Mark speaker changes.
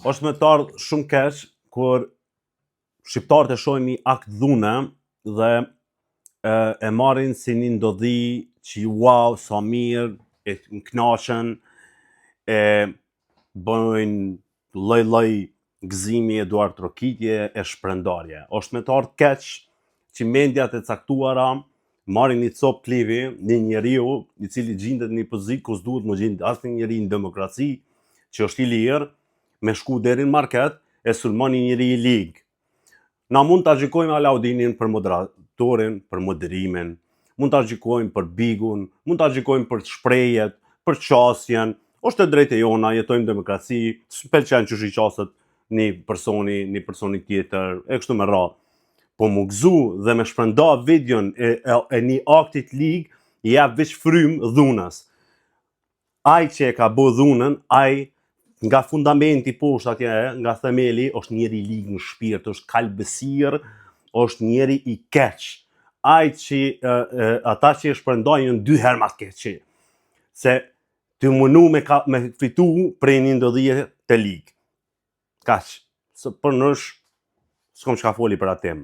Speaker 1: Është me t'ardhë shumë keq kur shqiptarët e shohin një akt dhune dhe e marrin si një ndodhi që wow, sa mirë, e knaqen, e bëjnë lloj-lloj gëzimi e duartrokitje e shpërndarje. Është me t'ardhë keq që mendjat e caktuara marrin një copë klivi, një njeriu i cili gjindet në një pozitë ku s'duhet më gjindet asnjë njeri në demokraci, që është i lirë, me shku deri në market e sulmon një njeri i lig. Na mund ta gjykojmë Alaudinin për moderatorin, për moderimin, mund ta gjykojmë për bigun, mund ta gjykojmë për shprehjet, për qasjen, është e drejtë e jona, jetojmë në demokraci, s'pëlqen qysh i qaset një personi, një personi tjetër, e kështu me radhë. Po mu gëzu dhe me shpërnda videon e një aktit lig, i jep veç frym dhunës. Ai që e ka bo dhunën, ai nga fundamenti poshtë atje, nga themeli, është njeri i lig në shpirt, është kalbësir, është njeri i keq. Ai që ata që e shpërndajnë janë dy herë ma të keq. Se të mundu me fitu prej një ndodhie të lig. Kaq. Se për nësh, s'kom çka foli për atë temë.